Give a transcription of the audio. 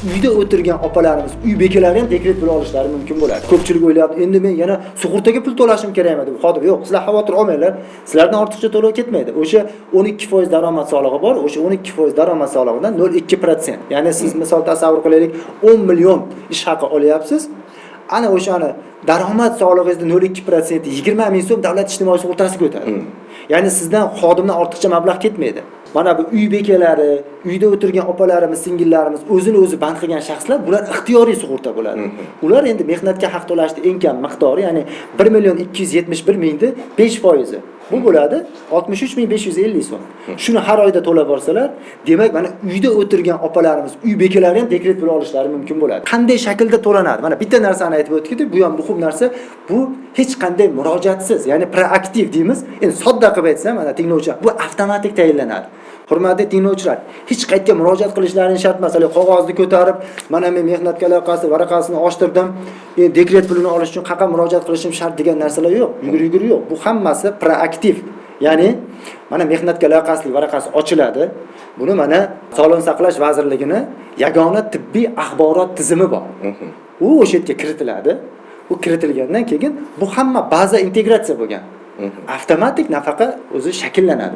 Uyda o'tirgan opalarimiz, uy bekalari ham dekret puli olishlari mumkin bo'ladi. Ko'pchilik o'ylayapti, endi men yana sug'urtaga pul to'lashim kerakmi deb. Xodim, yo'q, sizlar xavotir olmanglar. Sizlardan ortiqcha to'lov ketmaydi. O'sha 12% daromad solig'i bor, o'sha 12% daromad solig'idan 0,2%. Ya'ni siz misol tasavvur qilaylik, 10 million ish haqi olyapsiz. Ana o'shani daromad solig'ingizni 0,2% 20 ming so'm davlat ijtimoiy sug'urtasiga o'tadi. Ya'ni sizdan xodimdan ortiqcha mablag' ketmaydi. Mana bu uy bekalari, uyda o'tirgan opalarimiz, singillarimiz, o'zini o'zi band qilgan shaxslar, bular ixtiyoriy sug'urta bo'ladi. Ular endi mehnatga haq to'lashni eng kam miqdori, ya'ni 1 million 271 mingni 5%. Bu bo'ladi 63 550 so'm. Shuni har oyda to'lab borsalar, demak, mana uyda o'tirgan opalarimiz, uy bekalari ham dekret puli olishlari mumkin bo'ladi. Qanday shaklda to'lanadi? Mana bitta narsani aytib o'tdik, bu ham muhim narsa. Bu hech qanday murojaatsiz, ya'ni proaktiv deymiz. Endi sodda qilib aytsam, mana tinglovchilar, bu avtomatik tayinlanadi. Hurmatli tinglovchilar, hech qayerga murojaat qilishlaring shart emas. Haligi qog'ozni ko'tarib, mana men mehnatga aloqasi varaqasini ochtirdim, endi dekret pulini olish uchun qayerga murojaat qilishim shart degan narsalar yo'q. Yugur yugur yo'q. Bu hammasi proaktiv. Ya'ni mana mehnatga aloqasizlik varaqasi ochiladi. Buni mana Sog'liqni saqlash vazirligini yagona tibbiy axborot tizimi bor. U o'sha yerga kiritiladi. U kiritilgandan keyin bu hamma baza integratsiya bo'lgan. Avtomatik nafaqa o'zi shakllanadi.